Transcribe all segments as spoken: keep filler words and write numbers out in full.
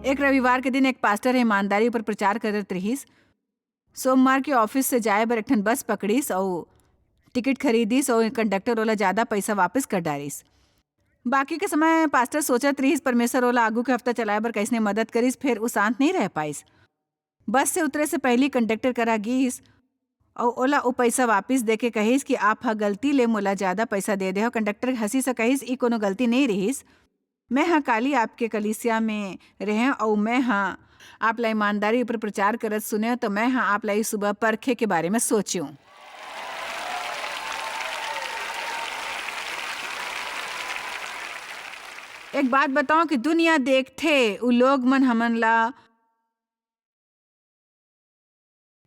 एक रविवार के दिन एक पास्टर ईमानदारी ऊपर प्रचार करत रिहिस। सोमवार के ऑफिस से जाए बर एक ठन बस पकड़िस अउ टिकट खरीदिस अउ कंडक्टर ओला ज्यादा पैसा वापस कर डारिस। बाकी के समय पास्टर सोचत रिहिस, परमेश्वर ओला आगू के हफ्ता चलाए बर कइसने मदद करिस, फेर वो शांत नहीं रह पाइस। बस से उतरे से पहली कंडक्टर करा गिस अउ ओला वो पैसा वापस देके कहिस कि आप ह गलती ले मोला ज्यादा पैसा दे दे हो। कंडक्टर हंसी से कहिस, "ई कोनो गलती नहीं रिहिस। मैं ह काली आपके कलीसिया में रहें अउ मैं ह आप ला ईमानदारी ऊपर प्रचार करत सुने, तो मैं ह आप ला ई सुबह परखे के बारे में सोचेंव।" एक बात बताओ कि दुनिया देखथे, उ लोग मन हमन ला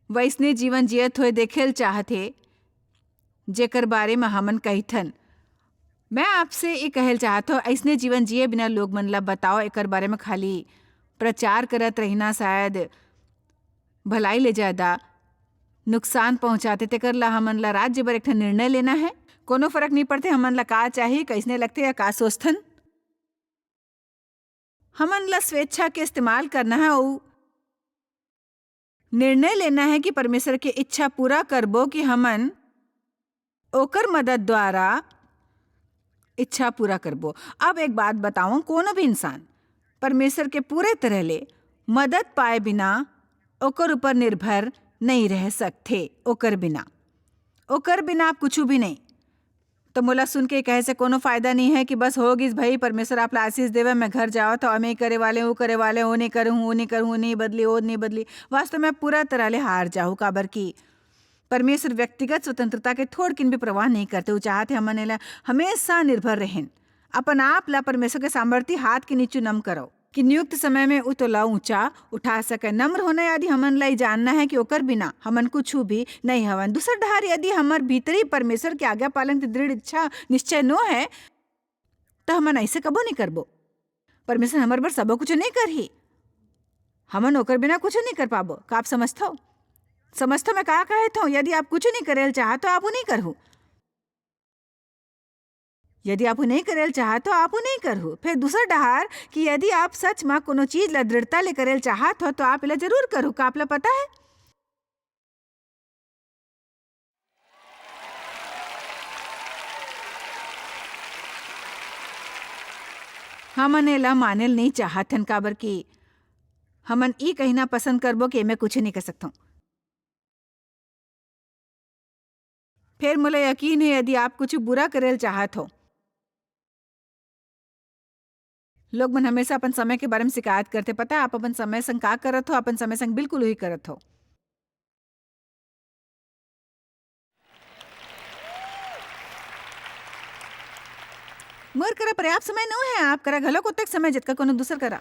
वैसने जीवन जियत होए देखे ल चाहत हे, जेकर बारे म हमन कहिथन। मैं आपसे ये कहे ल चाहत हव, अइसने जीवन जिए बिना लोग मन ला बताओ, एकर बारे म खाली प्रचार करत रहिना शायद भलाई ले ज्यादा नुकसान पहुंचाथे। तेकर ला हमन ला राज्य बर एक ठन निर्णय लेना है। कोनो फर्क नहीं पड़थे हमन ला का चाही, कइसने लगथे या का सोचथन। हमन ला स्वेच्छा के इस्तेमाल करना है अउ निर्णय लेना है कि परमेश्वर के इच्छा पूरा करबो कि हमन ओकर मदद द्वारा इच्छा पूरा करबो। अब एक बात बताओ, कोनो भी इंसान परमेश्वर के पूरे तरह ले मदद पाए बिना ओकर ऊपर निर्भर नहीं रह सकथे। ओकर बिना, ओकर बिना आप कुछ भी नहीं। तो मोला सुन के कहे से कोनो फायदा नहीं है कि बस हो गिस भाई, परमेश्वर आप ला आशीष देवे, मैं घर जावत हव, मैं करे वाले, वो करे वाले, वो नहीं करूँ, वो नहीं करूँ, वो नहीं बदली, वो नहीं बदली। वास्तव में पूरा तरह ले हार जाहू, काबर कि परमेश्वर व्यक्तिगत स्वतंत्रता के थोड़किन भी परवाह नहीं करथे। वो चाहत हे हमन एला हमेशा निर्भर रहेन। अपन आप ला परमेश्वर के सामर्थी हाथ के नीचे नम करो कि नियुक्त समय में वो तोला ऊंचा उठा सके। नम्र होना यदि हमन ला ई जानना है कि ओकर बिना हमन कुछ भी नहीं हवन। दूसर डहार यदि हमर भीतरी परमेश्वर के आज्ञा पालन के दृढ़ इच्छा निश्चय नो है, तो हमन ऐसे कबो नहीं करबो। परमेश्वर हमर बर सबो कुछ नहीं करही, हमन ओकर बिना कुछ नहीं कर पाबो। का आप समझथव? समझथव मैं का कहत हव? यदि आप कुछ नहीं करे ल चाहत, तो आप वो नहीं करहू। यदि आप वो नहीं करे ल चाहत, तो आप वो नहीं करहू। फिर दूसर डहार कि यदि आप सच में कोनो चीज ला दृढ़ता ले करे ल चाहत हो, तो आप एला जरूर करहू। का आप ला पता है? हमन एला माने ल नहीं चाहत हन, काबर कि हमन ई कहना पसंद करबो कि एमे कुछ नहीं कर सकथों। फिर मोला यकीन है, यदि आप कुछ बुरा करे ल चाहत हो, लोग मन हमेशा अपन समय के बारे में शिकायत करथे। पता है, आप अपन समय संग का करत हो? अपन समय संग बिल्कुल वही करत हो। मोर करा पर्याप्त समय नो है, आप करा घलो ओतेक समय, जतका कोनो दूसर करा।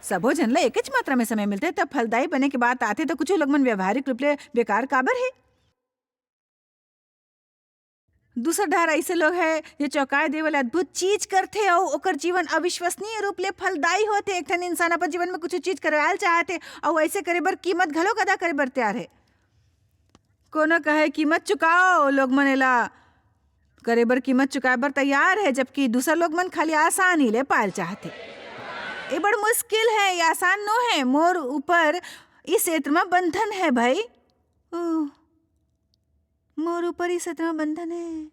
सबो झन ला एकच मात्रा में समय मिलथे, तब फलदायी बने के बात आथे, तो कुछ लोग मन व्यवहारिक रूप ले बेकार काबर है। दूसर धार ऐसे लोग है, जो चौंकाए देवे वाला अद्भुत चीज करथे अउ ओकर जीवन अविश्वसनीय रूप ले फलदायी होथे। एक ठन इंसान अपन जीवन में कुछ चीज करवायल चाहथे अउ ऐसे करे बर कीमत घलो अदा करे बर तैयार है। कोनो कहे कीमत चुकाओ, लोग मन एला करे बर कीमत चुकाए बर तैयार है, जबकि दूसर लोग मन खाली आसानी ले पायल चाहथे। ये बड़ मुश्किल है, ये आसान नो है। मोर ऊपर इस क्षेत्र में बंधन है भाई। ओह, मोर ऊपर इस क्षेत्र में बंधन है।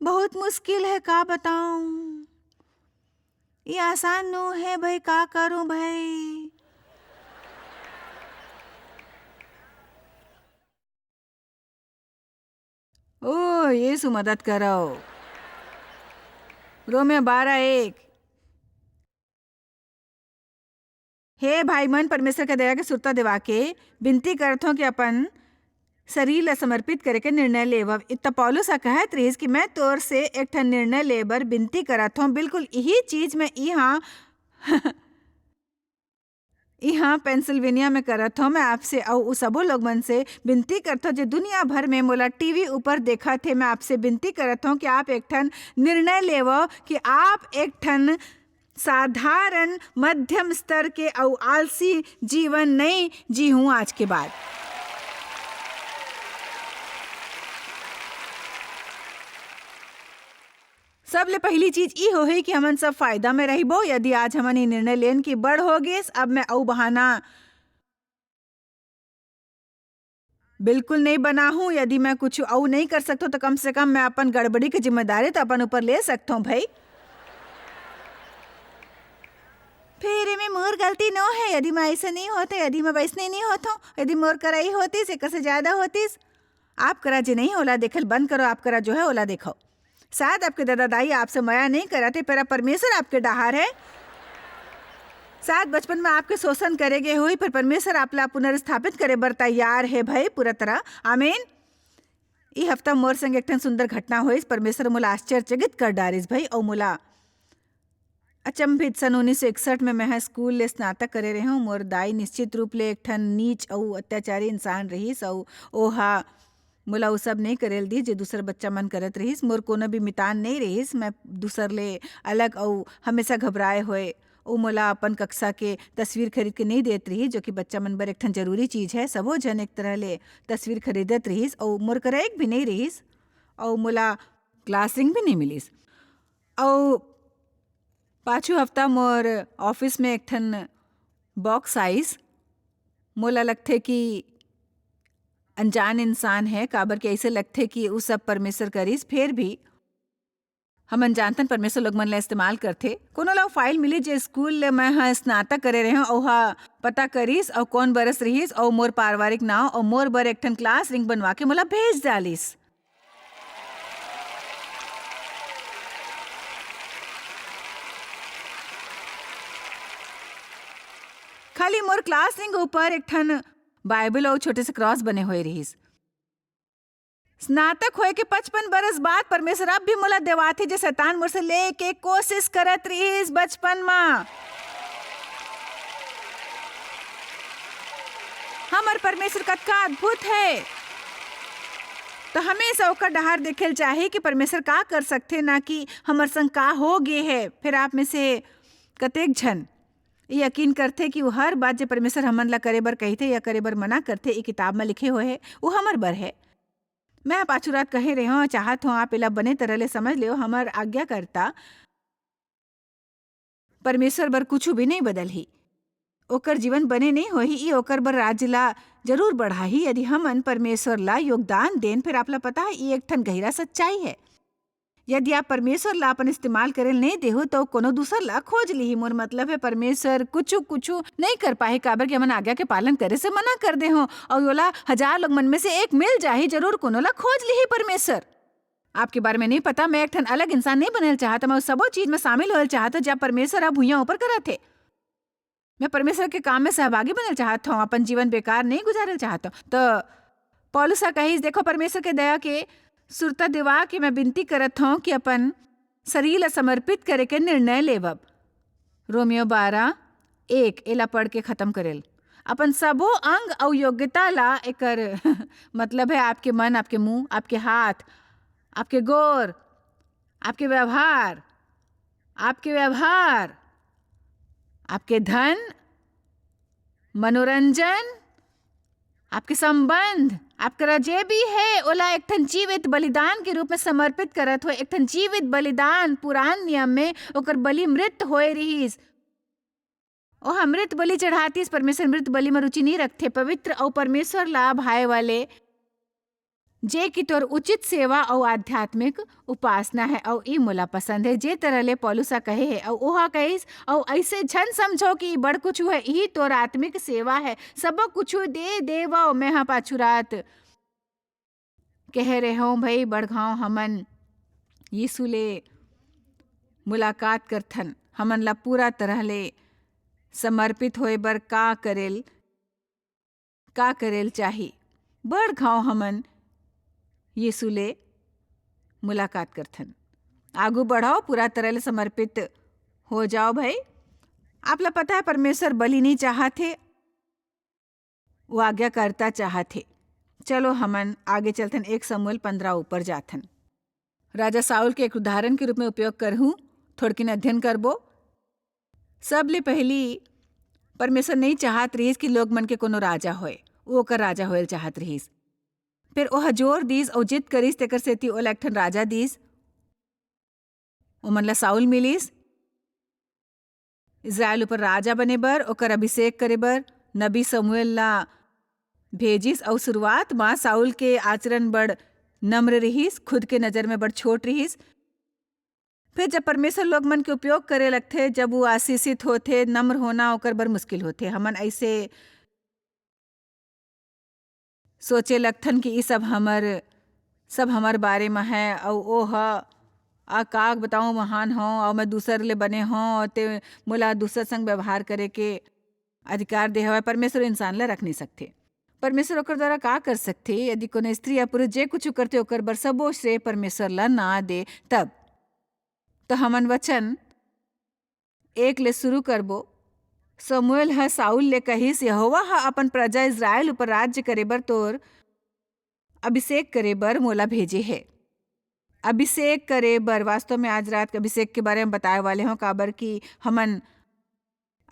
बहुत मुश्किल है, का बताऊं? ये आसान नो है भाई, का करूं भाई? ओ यीशु, मदद करो। रोमियो बारह एक। हे भाई मन, परमेश्वर के दया के सुरता देवा के बिनती करत हों कि अपन शरीर ला समर्पित करे के निर्णय लेवव। इत्ता पौलुस ह कहत रिहिस कि मैं तोर से एक ठन निर्णय ले बर बिनती करत हों। बिल्कुल इही चीज मैं इहाँ इहाँ पेंसिल्वेनिया में करत हों। मैं आपसे अउ उ सबो लोग मन से बिनती करत हों, जे दुनिया भर में मोला टीवी ऊपर देखत हे। मैं आपसे बिनती करत हों कि आप एक ठन निर्णय लेवव कि आप एक ठन साधारण मध्यम स्तर के अउ आलसी जीवन नइ जीहूं आज के बाद। सबले पहिली चीज ई होही कि हमन सब फायदा में रहिबो। यदि आज हमन ये निर्णय लेन कि बड़ हो गेस, अब मैं अउ बहाना बिल्कुल नहीं बनाहूं, यदि मैं कुछ अउ नहीं कर सकथों, तो कम से कम मैं अपन गड़बड़ी के जिम्मेदारी तो अपन ऊपर ले सकथों भाई। फिर एमे मोर गलती नो है, यदि मैं ऐसे नहीं होते, यदि मैं वैसने नहीं होतो, यदि मोर करा ई होतीस, एकर से ज्यादा होतीस। आप करा जे नहीं ओला देखल बंद करो, आप करा जो है ओला देखो। शायद आपके दादा दाई आपसे मया नहीं करत हे, पर अब परमेश्वर आपके डहार है। शायद बचपन में आपके शोषण करे गए होही, पर परमेश्वर आपला पुनर्स्थापित करे बर तैयार है भाई, पूरा तरह। आमीन। ई हफ्ता मोर संग एक ठन सुंदर घटना होइस। परमेश्वर मोला आश्चर्यचकित कर डारिस भाई, अउ मोला अचंभित। सन उन्नीस सौ इकसठ में मैं ह स्कूल ले स्नातक करे रेहेंव। मोर दाई निश्चित रूप ले एक ठन नीच अउ अत्याचारी इंसान रहिस, अउ ओहा मोला उ सब नइ करे ल दिस, जे दूसर बच्चा मन करत रहिस। मोर कोनो भी मितान नइ रहिस। मैं दूसर ले अलग अउ हमेशा घबराए होए। उ मोला अपन कक्षा के तस्वीर खरीद के नइ देत रहिस, जो कि बच्चा मन बर एक ठन जरूरी चीज है। सबो झन एक तरह ले तस्वीर खरीदत रहिस, अउ मोर करा एक भी नइ रहिस, अउ मोला क्लास रिंग भी नइ मिलिस। अउ पाछू हफ्ता मोर ऑफिस में एक ठन बॉक्स आइस। मोला लगथे कि अनजान इंसान है, काबर कि ऐसे लगथे कि उ सब परमेश्वर करिस। फेर भी हमन जानथन, परमेश्वर लोग मन ला इस्तेमाल करथे। कोनो ला फाइल मिली, जे स्कूल ले मैं ह स्नातक करे रहेंव, ओहा पता करिस, अउ कौन बरस रहिस, अउ मोर पारिवारिक नाव, अउ मोर बर एक ठन क्लास रिंग बनवा के मोला भेज डालिस। खाली मोर क्लास रिंग ऊपर एक ठन बाइबल अउ छोटे से क्रॉस बने हुए रहिस। स्नातक होए के पचपन बरस बाद परमेश्वर अब भी मोला देवाथे, जे शैतान मोर से लेके कोशिश करत रहिस बचपन मा। हमर परमेश्वर कतका अद्भुत है। तो हमेशा ओकर डहार देखे ल चाही कि परमेश्वर का कर सकथे, ना कि हमर संग का हो गे है। फिर आप में से कतेक झन ये यकीन करथे कि वो हर बात, जे परमेश्वर हमन ला करे बर कहिथे या करे बर मना करथे, ये किताब में लिखे हुए है, वो हमर बर है। मैं पाछू रात कहे रहे हूँ, चाहत हूँ आप एला बने तरह ले समझ लेव, हमर आज्ञाकर्ता परमेश्वर बर कुछ भी नहीं बदलही। ओकर जीवन बने नहीं होही, ई ओकर बर राज्य ला जरूर बढ़ाही। यदि हमन परमेश्वर ला योगदान देन, फिर आप ला पता है, ई एक ठन गहिरा सच्चाई है। यदि आप परमेश्वर ला अपन इस्तेमाल करे ल नहीं देहो, तो कोनो दूसर ला खोज लिही। मोर मतलब है, परमेश्वर कुछु, कुछु नहीं कर पाही, काबर कि हमन आज्ञा के पालन करे से मना कर दे हो, और योला हजार लोग मन में से एक मिल जाही, जरूर कोनो ला खोज लिही परमेश्वर। आपके बारे में नहीं पता, मैं एक ठन अलग इंसान नहीं बनल चाहत, मैं उस सबो चीज में शामिल होल चाहत, जब परमेश्वर अब भुइयां ऊपर करत है। मैं परमेश्वर के काम में सहभागी बनल चाहत हूँ, अपन जीवन बेकार नहीं गुजारल चाहत हूँ। तो पौलुस ह कहिस, "देखो, परमेश्वर के दया के सुरता दिवा के मैं विनती करत हूँ कि अपन शरीर ला समर्पित करे के निर्णय लेवब।" रोमियो बारह एक, एला पढ़ के खत्म करेल। अपन सबो अंग अउ योग्यता ला, एकर मतलब है आपके मन, आपके मुंह, आपके हाथ, आपके गोर, आपके व्यवहार, आपके व्यवहार, आपके धन, मनोरंजन, आपके संबंध, आपकरा जे भी है, ओला एक ठन जीवित बलिदान के रूप में समर्पित करत हो। एक ठन जीवित बलिदान, पुरान नियम में ओकर बलि मृत होए रिहिस। ओह मृत बलि चढ़ातिस। परमेश्वर मृत बलि में रुचि नहीं रखथे। पवित्र अउ परमेश्वर ला भाए वाले जे कि तोर उचित सेवा अउ आध्यात्मिक उपासना है, अउ ई मोला पसंद है, जे तरह ले पौलुस ह कहे है, अउ ओहा कहिस, "अउ ऐसे झन समझो कि बड़ कुछ है, यही तोर आत्मिक सेवा है, सब कुछ दे देवो।" मैं हा पाछू रात कहे रहे हूँ, भाई, बड़घाव हमन यीशु ले मुलाकात करथन, हमन ला पूरा तरह ले समर्पित होए बर का करेल का करेल चाही? बड़ घाव हमन यीशु ले मुलाकात करथन। आगू बढ़ाओ, पूरा तरह ले समर्पित हो जाओ भाई। आप ला पता है, परमेश्वर बलि नहीं चाहत हे, वो आज्ञाकारिता चाहत हे। चलो हमन आगे चलथन, एक शमूएल पन्द्रह ऊपर जाथन। राजा साउल के एक उदाहरण के रूप में उपयोग करहूँ, थोड़किन अध्ययन करबो। सबले पहली परमेश्वर नहीं चाहत रहिस कि लोग मन के कोनो राजा होए, वो ओकर राजा होए ल चाहत रहिस। फिर ओह जोर दीस अउ जिद करिस, तेकर सेती ओला एक ठन राजा दीस। ओमन ला साउल मिलिस, इजराइल ऊपर राजा बने बर, ओकर अभिषेक करे बर नबी शमूएल ला भेजिस। अउ शुरुआत म साउल के आचरण बड़ नम्र रिहिस, खुद के नजर में बड़ छोट रिहिस। फिर जब परमेश्वर लोग मन के उपयोग करे लगथे, जब वो आशीषित होथे, नम्र होना ओकर बर मुश्किल होथे। हमन ऐसे सोचे लगथन कि ई सब हमर, सब हमर बारे म है, अउ ओ ह, आ, का बताऊं, महान हों, अउ मैं दूसर ले बने हों, अउ ते मोला दूसर संग व्यवहार करे के अधिकार दे हवय। परमेश्वर इंसान ला रख नहीं सकथे। परमेश्वर ओकर द्वारा का कर सकथे? यदि कोनो स्त्री या पुरुष जे कुछ करथे, ओकर बर सबो श्रेय परमेश्वर ला ना दे, तब तो हमन वचन एक ले शुरू करबो। शमूएल ह साउल ले कहिस, "यहोवा ह अपन प्रजा इजराइल ऊपर राज्य करे बर तोर अभिषेक करे बर मोला भेजे हे।" अभिषेक करे बर, वास्तव में आज रात के अभिषेक के बारे में बताए वाले हों, काबर कि हमन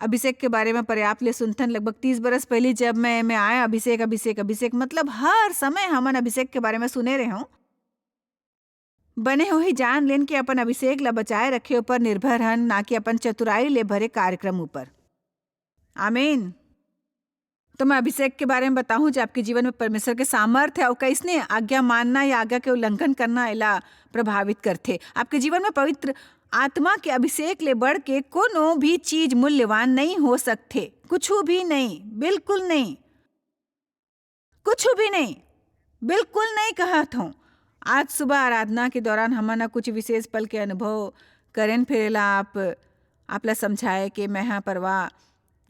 अभिषेक के बारे में पर्याप्त ले सुनथन। लगभग तीस बरस पहली जब मैं एमे आए, अभिषेक, अभिषेक, अभिषेक, मतलब हर समय हमन अभिषेक के बारे में सुने रहे हों। बने होही जान लेन कि अपन अभिषेक ला बचाए रखे ऊपर निर्भर हन, ना कि अपन चतुराई ले भरे कार्यक्रम ऊपर। आमीन। तो मैं अभिषेक के बारे में बताहूं, जो आपके जीवन में परमेश्वर के सामर्थ्य है और कैसने आज्ञा मानना या आज्ञा के उल्लंघन करना एला प्रभावित करथे। आपके जीवन में पवित्र आत्मा के अभिषेक ले बढ़ के कोनो भी चीज मूल्यवान नहीं हो सकथे, कुछ भी नहीं, बिल्कुल नहीं। कुछ भी नहीं, बिल्कुल नहीं कहत हों। आज सुबह आराधना के दौरान हमन ह कुछ विशेष पल के अनुभव करेन, फिर एला आप, आप ला समझाए के मैं ह परवाह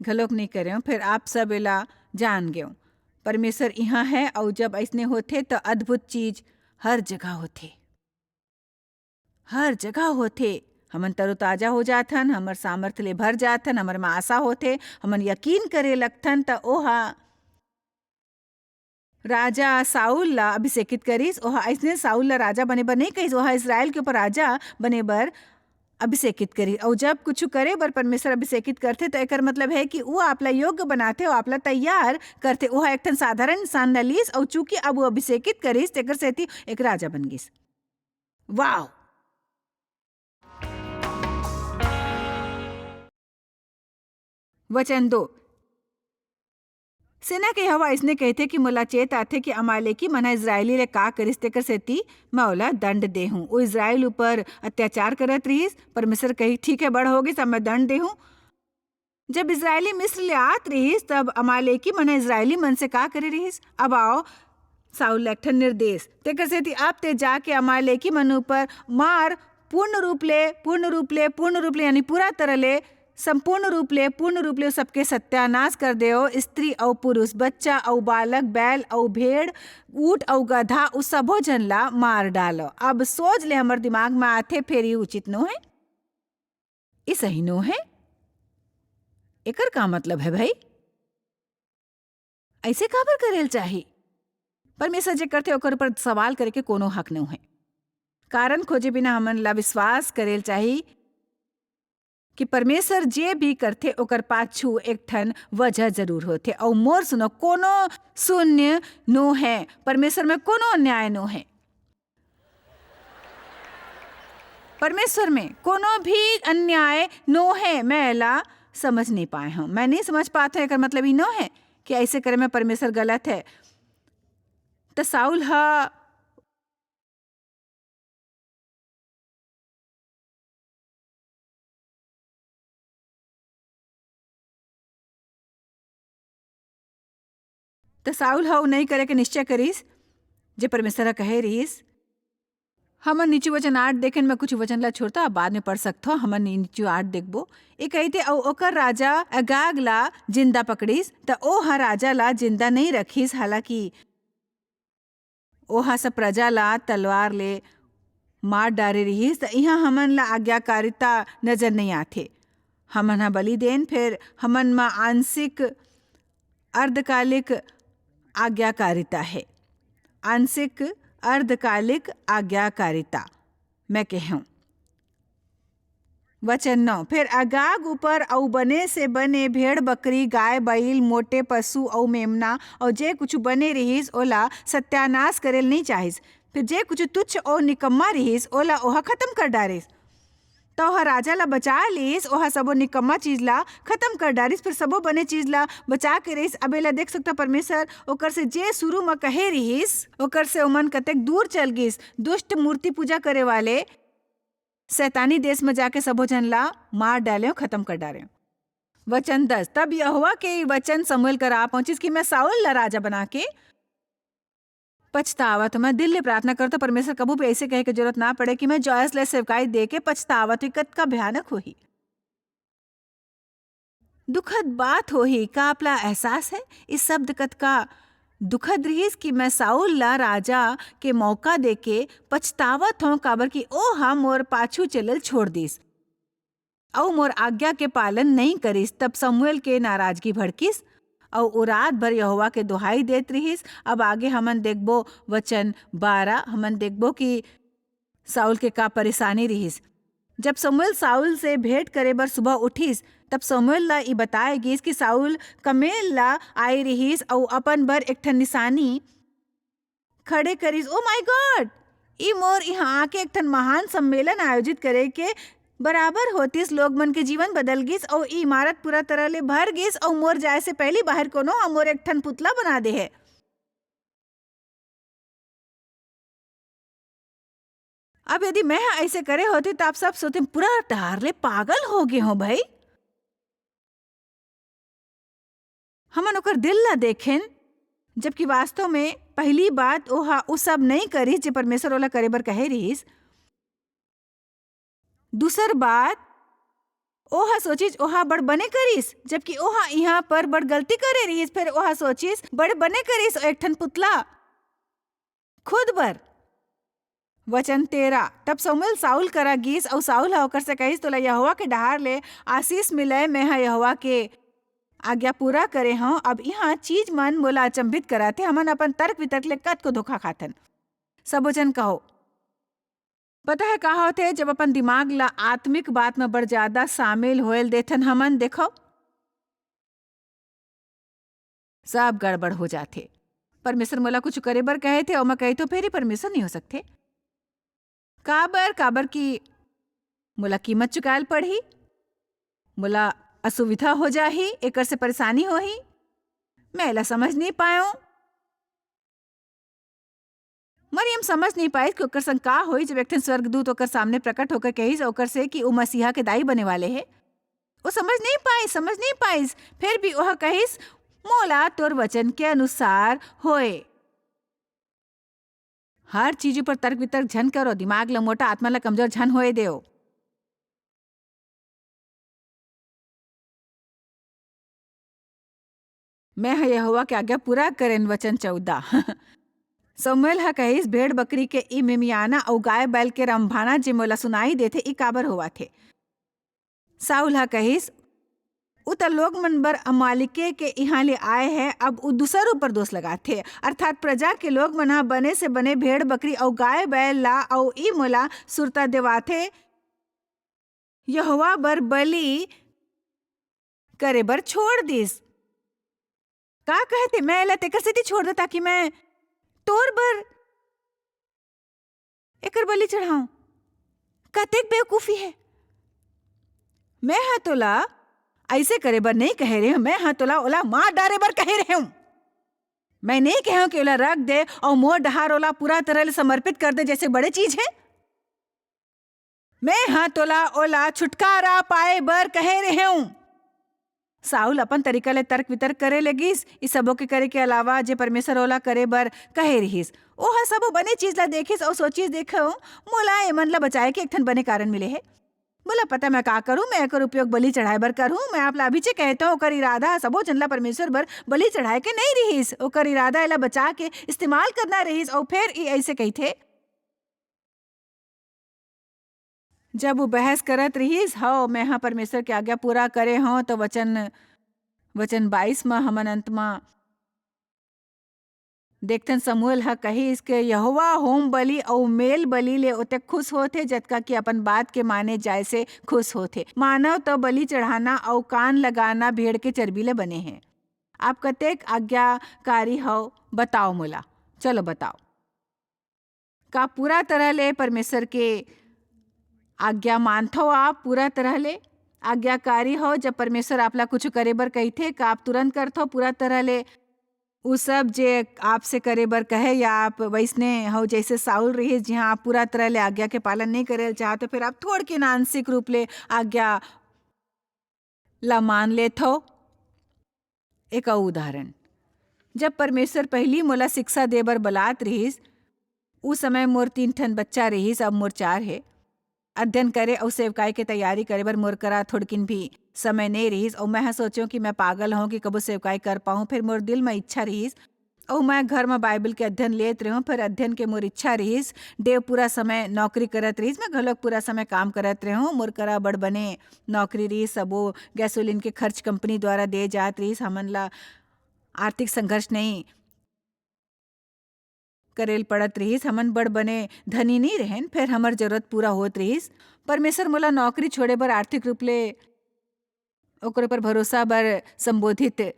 घलोक नहीं करेंव, फिर आप सब एला जान गेव। परमेश्वर इहाँ है, अउ जब अइसने होथे, त अद्भुत चीज हर जगह होथे। हर जगह होथे। हमन तरोताजा हो जाथन, हमर सामर्थ्य ले भर जाथन, हमर म आशा होथे, हमन यकीन करे लगथन, त ओहा राजा साउल ला अभिषेकित करिस। ओहा अइसने साउल ला राजा बने बर नइ कहिस, ओहा इस्राएल के ऊपर राजा बने बर अभिषेकित करिस। अउ जब कुछु करे बर परमेश्वर अभिषेकित करथे, त एकर मतलब हे कि ऊ आप ला योग्य बनाथे, अउ आप ला तैयार करथे। ओहा एक ठन साधारण इंसान ला लीस, अउ चूंकि अब वो अभिषेकित करिस, तेकर सेती एक राजा बन गिस। वाह! वचन दो, सेना के यहोवा अइसने कहिथे कि मोला चेत आथे कि अमालेकी मन ह इस्राएली ले का करिस, तेकर सेती मैं ओला दंड देहूं। वो इस्राएल ऊपर अत्याचार करत रिहिस, परमेश्वर कही, "ठीक है, बड़ हो गिस, अब मैं दंड देहूं।" जब इस्राएली मिस्र ले आत रिहिस, तब अमालेकी मन ह इस्राएली मन से का करे रिहिस? अब आओ, साउल ल एक ठन निर्देश, तेकर सेती अब ते जाके अमालेकी मन ऊपर मार, पूर्ण रूप ले, पूर्ण रूप ले, पूर्ण रूप ले, यानी पूरा तरह ले, संपूर्ण रूप ले, पूर्ण रूप ले सबके सत्यानाश कर देओ। स्त्री अउ पुरुष, बच्चा अउ बालक, बैल अउ भेड़, ऊंट अउ गधा, उ सबो झन ला मार डालो। अब सोच ले, हमर दिमाग में आथे, फेर ये उचित नो है, ये सही नो है। एकर का मतलब है भाई? ऐसे काबर करेल चाही? परमेश्वर जे करथे, ओकर ऊपर सवाल करे के कोनो हक नइ हे। कारण खोजे बिना हमन ला विश्वास करेल चाही कि परमेश्वर जे भी करथे, ओकर पाछू एक ठन वजह जरूर होथे। अउ मोर सुनो, कोनो शून्य नो हे, परमेश्वर में कोनो अन्याय नो हे। परमेश्वर में कोनो भी अन्याय नो हे। मैं एला समझ नहीं पाए हूँ, मैं नहीं समझ पात हूँ। एकर मतलब ई नो हे कि ऐसे करे में परमेश्वर गलत है। त साउल ह त साउल ह ओ नइ करे के निश्चय करिस, जे परमेश्वर ह कहे रिहिस। हमन नीचू वचन आठ देखेन, मैं कुछ वचन ला छोड़ता, आप बाद में पढ़ सकथो। हमन नी-, नीचू आठ देखबो। ए कहिथे, "अउ ओकर राजा अगाग ला जिंदा पकड़िस, त ओ ह राजा ला जिंदा नइ रखिस, हालांकि ओहा सब प्रजा ला तलवार ले मार डारे रिहिस।" त इहाँ हमन ला आज्ञाकारिता नजर नइ आथे। हमन ह बलि देन, फेर हमन म आंशिक अर्धकालिक आज्ञाकारिता हे। आंशिक अर्धकालिक आज्ञाकारिता, मैं कहूँ। वचन नौ, फेर अगाग ऊपर अउ बने से बने भेड़ बकरी, गाय बइल, मोटे पशु अउ मेमना, अउ जे कुछ बने रिहिस, ओला सत्यानाश करेल नइ चाहिस। फेर जे कुछ तुच्छ अउ निकम्मा रिहिस, ओला ओहा खत्म कर डारिस। त ओह राजा ला बचा लीस, ओह सबो निकम्मा चीज ला खतम कर डारिस, फेर सबो बने चीज ला बचा के रहिस। अब एला देख सकथव, परमेसर ओकर से जे सुरू म कहे रिहिस, ओकर से ओमन कतेक दूर चल गिस। दुस्ट मूर्ति पूजा करे वाले सैतानी देस म जाके सबो झन ला मार डारेंव, खतम कर डारेंव। वचन दस, तब यहोवा के ई वचन शमूएल करा आ पहुंचिस कि मैं साउल ला राजा बना के पछतावत हंव। मैं दिल ले प्रार्थना करथंव, परमेसर, कभू भी अइसे कहे के जरूरत ना पड़े कि मैं जॉयस ले सेवकाई दे के पछतावत हंव। कतका भयानक होही, दुखद बात होही। का आप ला एहसास हे, ई शब्द कतका दुखद रिहिस कि मैं साउल ला राजा के मौका देके पछतावत हंव, काबर कि ओह मोर पाछू चलल छोड़ दिस अऊ मोर आज्ञा के पालन नइं करिस। तब शमूएल के नाराजगी भड़किस अऊ ओ रात भर यहोवा के दोहाई देत रिहिस। अब आगे हमन देखबो, वचन बारह, हमन देखबो कि साउल के का परेसानी रिहिस। जब शमूएल साउल से भेंट करे बर सुबह उठिस, तब शमूएल ला ई बताय गीस कि साउल कमेल ला आय रिहिस अऊ अपन बर एक ठन निसानी खड़े करिस। "Oh my God! ई मोर इहां आके एक ठन महान सम्मेलन आयोजित करे के बराबर होतिस।" लोग मन के जीवन बदल गीस अऊ ई इमारत पूरा तरह ले भर गीस अऊ मोर जाय से पहिली बाहिर कोनो ह मोर एक ठन पुतला बना दे हे। अब यदि मैं ह अइसे करे होतिंव, त आप सब सोचतिन, "पूरा डहार ले पागल हो गे हों भई।" हमन ओकर दिल ला देखेन, जबकि वास्तव में पहिली बात ओह उ सब नइं करिस, जे परमेसर ओला करे बर कहे रिहिस। दूसर बात, ओह सोचिस, ओह बड़ बने करिस, जबकि ओह इहां पर बड़ गलती करे रिहिस। फेर ओह सोचिस, बड़ बने करिस, एक ठन पुतला खुद बर। वचन तेरह, तब शमूएल साउल करा गीस, अऊ साउल ह ओकर से कहिस, "तोला यहोवा के डहार ले आसीस मिलय, मैं ह यहोवा के आज्ञा पूरा करे हंव।" अब इहां चीज मन मोला अचंभित कराथे। हमन अपन तर्क वितर्क ले कतको धोखा खाथन। सबो झन कहो, पता हे का होथे, जब अपन दिमाग ला आत्मिक बात म बड़ जादा सामिल होय ल देथन हमन, देखो, सब गड़बड़ हो जाथे। परमेसर मोला कुछ करे बर कहे थे, अऊ मैं कहिथंव, "फेर ही परमेसर नइं हो सकथे।" काबर? काबर कि मोला कीमत चुकाय ल पड़ही, मोला असुविधा हो जाही, एकर से परेसानी होही। मैं एला समझ नइं पायेंव। मरियम समझ नइं पाइस कि ओकर संग का होइस, जब एक ठन स्वर्गदूत ओकर सामने प्रकट होकर कहिस ओकर से कि ओ मसीहा के दाई बने वाले हे। ओ समझ नइं पाइस, समझ नइं पाइस। फेर भी ओह कहिस, "मोला तोर वचन के अनुसार होय।" हर चीज ऊपर तर्क वितर्क झन करो, दिमाग ल मोटा, आत्मा ल कमजोर झन होए देव। मैं ह यहोवा के आज्ञा पूरा करेन, वचन चौदह। शमूएल ह कहिस, "भेड़ बकरी के ई मिमियाना अऊ गाय बैल के रंभाना जे मोला सुनाई देथे, ई काबर होवत हे?" साउल ह कहिस, "उ त लोग मन बर अमालिके के इहां ले आए हे।" अब उ दूसर ऊपर दोष लगाथे, अर्थात प्रजा के लोग मन ह बने से बने भेड़ बकरी अऊ गाय बैल ला अऊ ई मोला सुरता देवाथे, यहोवा बर बलि करे बर छोड़ दिस। का कहते, मैं एला तेकर सेती छोड़ दे, ताकि मैं तोर बर एकर बलि चढ़ाऊं? कतेक बेवकूफी हे। मैं ह तोला अइसे करे बर नइं कहे रेहेंव, मैं ह तोला ओला मार डारे बर कहे रेहेंव। मैं नइं कहेंव कि ओला रख दे अऊ मोर डहार ओला पूरा तरह ले समर्पित कर दे, जइसे बड़े चीज हे। मैं ह तोला ओला छुटकारा पाए बर कहे रेहेंव। साउल अपन तरीका ले तर्क वितर्क करे लगिस, ई सबो के करे के अलावा जे परमेसर ओला करे बर कहे रिहिस, ओह सबो बने चीज ला देखिस अऊ सोचिस, "देखो, मोला एमन ला बचाए के एक ठन बने कारन मिले हे। मोला पता मैं का करूं, मैं एकर उपयोग बलि चढ़ाए बर करहूं।" मैं आप ला अभीचे कहत हंव, ओकर इरादा ह सबो झन ला परमेसर बर बलि चढ़ाए के नइं रिहिस। ओकर इरादा एला बचा के इस्तेमाल करना रिहिस, अऊ फेर ई अइसे कहिथे, जब वो बहस करत रिहिस, "हव, मैं ह परमेसर के आज्ञा पूरा करे हंव," त वचन, वचन बाईस म हमन अंत म देखथन, शमूएल ह कहिस के यहोवा होम बलि अऊ मेल बलि ले ओतेक खुस होथे, जतका कि अपन बात के माने जाय से खुस होथे। मानव त बलि चढ़ाना अऊ कान लगाना भेड़ के चरबी ले बने हे। आप कतेक आज्ञाकारी हव, बताव मोला। चलो बताव। का पूरा तरह ले परमेसर के आज्ञा मानथो आप पूरा तरह ले? आज्ञाकारी हो, जब परमेश्वर आपला कुछ करे बर कहिथे, का आप तुरंत करथो पूरा तरह ले? उ सब जे आपसे करे बर कहे, या आप वैसने हो जैसे साउल रहिस, जिहां आप पूरा तरह ले आज्ञा के पालन नहीं करे ल चाहत, तो फिर आप थोड़किन आंशिक रूप ले आज्ञा ला मान लेथो। एक अउ उदाहरण, जब परमेश्वर पहली मोला शिक्षा दे बर बलात रहिस, उ समय मोर तीन ठन बच्चा रहिस, अब मोर चार हे। अध्ययन करे अउ सेवकाई के तैयारी करे बर मोर करा थोड़किन भी समय नइ रिहिस, अउ मैं ह सोचेंव कि मैं पागल हंव कि कबो सेवकाई कर पाहूं। फिर मोर दिल म इच्छा रिहिस, अउ मैं घर म बाइबल के अध्ययन लेत रेहेंव। फिर अध्ययन के मोर इच्छा रिहिस, देव पूरा समय नौकरी करत रिहिस, मैं घलोक पूरा समय काम करत रेहेंव। मोर करा बड़ बने नौकरी रिहिस, सबो गैसोलीन के खर्च कंपनी द्वारा दे जात रिहिस। हमन ला आर्थिक संघर्ष नइ करे ल पड़त रिहिस। हमन बड़ बने धनी नइ रहेन, फेर हमर जरूरत पूरा होत रिहिस। परमेश्वर मोला नौकरी छोड़े बर आर्थिक रूप ले ओकर ऊपर भरोसा बर संबोधित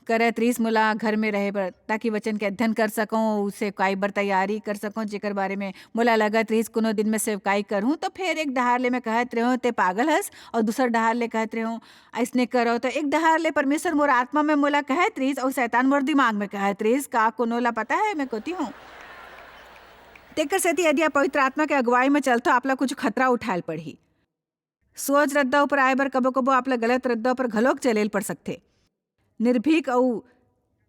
करत रिहिस, मोला घर में रहे बर, ताकि वचन के अध्ययन कर सकंव, उ सेवकाई बर तैयारी कर सकंव, जेकर बारे में मोला लगत रिहिस, कोनो दिन मैं सेवकाई करहूं। तो फेर एक डहार ले मैं कहत रेहेंव, "ते पागल हस," अउ दूसर डहार ले कहत रेहेंव, "अइसने करो।" तो एक डहार ले परमेश्वर मोर आत्मा में मोला कहत रिहिस, अउ शैतान मोर दिमाग में कहत रिहिस, "का कोनो ला पता है मैं कोती हूं?" तेकर सेती यदि आप पवित्र आत्मा के अगुवाई में चलथो, आप ला कुछ खतरा उठाए ल पड़ही। सोच रद्दा ऊपर आए बर कबो-कबो आप ला गलत रद्दा ऊपर घलोक चले ल पड़ सकथे। निर्भीक अउ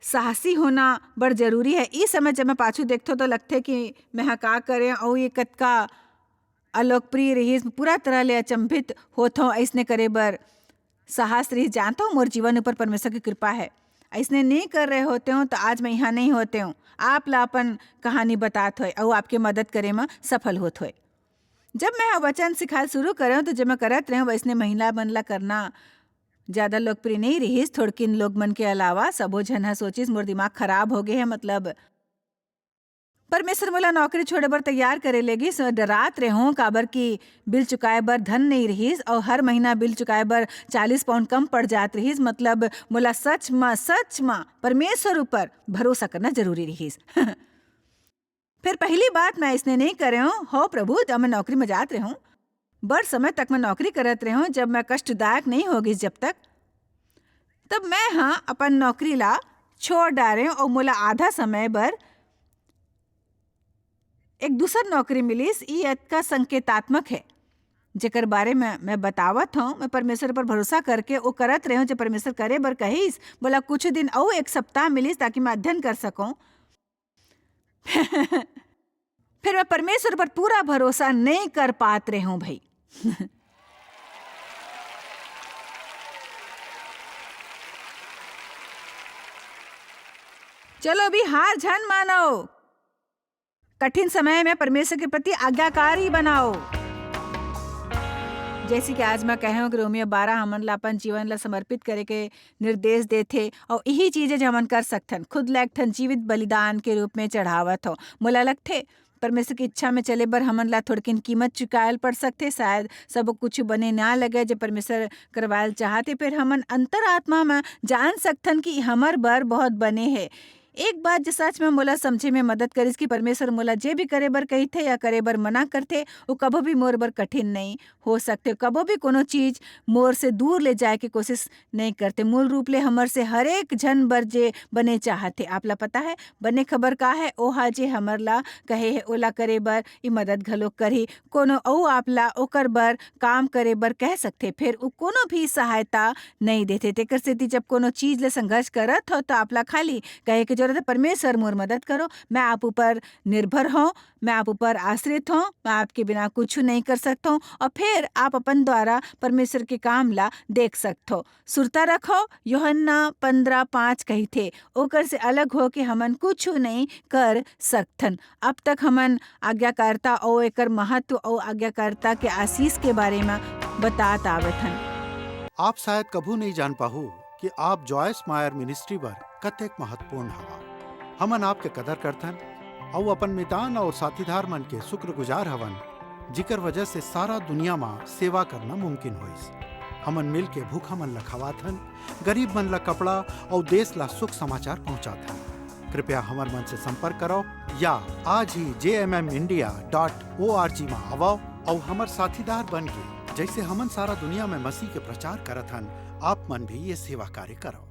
साहसी होना बड़ जरूरी है। ई समय जब मैं पाछू देखथों, तो लगथे कि मैं ह का करें अउ ये कतका अलोकप्रिय रिहिस, पूरा तरह ले अचंभित होथों। अइसने करे बर साहस रिहिस, जानथों, मोर जीवन ऊपर परमेश्वर की कृपा है। अइसने नइ कर रहे होतेंव, तो आज मैं इहां नइ होतेंव। आप ला अपन कहानी बतात होय अउ आपके मदद करे म सफल होत होय। जब मैं ह वचन सिखाए शुरू करेंव, तो जब मैं करत रहेंव, वइसने महिला मन ला करना ज्यादा लोकप्रिय नइ रिहिस। थोड़किन लोग मन के अलावा सबो झन ह सोचिस, "मोर दिमाग खराब हो गे हे।" मतलब, परमेश्वर मोला नौकरी छोड़े बर तैयार करे लेगिस। डरात रेहों, काबर कि बिल चुकाए बर धन नइ रिहिस, अउ हर महीना बिल चुकाए बर चालीस पाउंड कम पड़ जात रिहिस। मतलब, मोला सच म, सच म परमेश्वर ऊपर भरोसा करना जरूरी रिहिस। फेर पहली बात मैं अइसने नइ करेंव, "हो प्रभु, जब मैं नौकरी में जात रेहों, बड़ समय तक मैं नौकरी करत रेहों, जब मैं कष्टदायक नइ हो गिस जब तक, तब मैं ह अपन नौकरी ला छोड़ डारेंव अउ मोला आधा समय बर एक दूसर नौकरी मिलिस।" ई अतका संकेतात्मक है, जेकर बारे में मैं बतावत हंव। मैं परमेश्वर पर भरोसा करके ओ करत रेहों, जो परमेश्वर करे बर कहिस। मोला कुछ दिन अउ एक सप्ताह मिलिस, ताकि मैं अध्ययन कर सकंव। फेर मैं परमेश्वर पर पूरा भरोसा नइ कर पात रेहों, भई। चलो, अभी हार झन मानो। कठिन समय में परमेश्वर के प्रति आज्ञाकारी बनाओ। जैसे कि आज मैं कहे हंव कि रोमियो बारह हमन ला अपन जीवन ला समर्पित करे के निर्देश देथे, अउ इही चीज हे जो हमन कर सकथन, खुद ला एक ठन जीवित बलिदान के रूप में चढ़ावत हो। मोला लगथे, परमेश्वर की इच्छा में चले बर हमन ला थोड़किन कीमत चुकायल पड़ सकथे। शायद सब कुछ बने ना लगे, जो परमेश्वर करवायल चाहथे, फिर हमन अंतरात्मा में जान सकथन कि हमर बर बहुत बने हे। एक बात जो सच में मोला समझे में मदद करिस कि परमेश्वर मोला जे भी करे बर कहिथे या करे बर मना करथे, वो कभो भी मोर बर कठिन नहीं हो सकथे। कभो भी कोनो चीज मोर से दूर ले जाए के कोशिश नहीं करथे। मूल रूप ले हमर से हर एक झन बर जे बने चाहथे। आप ला पता है, बने खबर का है? ओहा जे हमर ला कहे है, ओला करे बर ई मदद घलो करही। कोनो अउ आप ला ओकर बर काम करे बर कह सकथे, फेर उ कोनो भी सहायता नहीं देथे। तेकर सेती जब कोनो चीज ले संघर्ष करत हो, तो आप ला खाली कहे के जरूरत है, "परमेश्वर, मोर मदद करो, मैं आप ऊपर निर्भर हूँ, मैं आप ऊपर आश्रित हूँ, मैं आपके बिना कुछ नहीं कर सकता हूँ।" और फिर आप अपन द्वारा परमेश्वर के काम ला देख सकते हो। सुरता रखो, यूहन्ना पन्द्रह पाँच कहिथे, "ओकर से अलग होके हमन कुछु नइ कर सकथन।" अब तक हमन आज्ञाकारिता अउ एकर महत्व अउ आज्ञाकारिता के आशीष के बारे म बतात आवत हन। आप शायद कभू नइ जान पाहू कि आप जॉयस मायर मिनिस्ट्री बर कतेक महत्वपूर्ण हवा। हमन आपके कदर करथन अउ अपन मितान अउ साथीदार मन के शुक्रगुजार हवन, जिकर वजह से सारा दुनिया म सेवा करना मुमकिन होइस। हमन मिल के भूखा मन ल खवाथन, गरीब मन ल कपड़ा अउ देश ल सुख समाचार पहुंचाथन। कृपया हमर मन से संपर्क करो या आज ही J M M India dot O R G म आवव अउ हमर साथीदार बन के, जइसे हमन सारा दुनिया में मसीह के प्रचार करत हन, आप मन भी ये सेवा कार्य करव।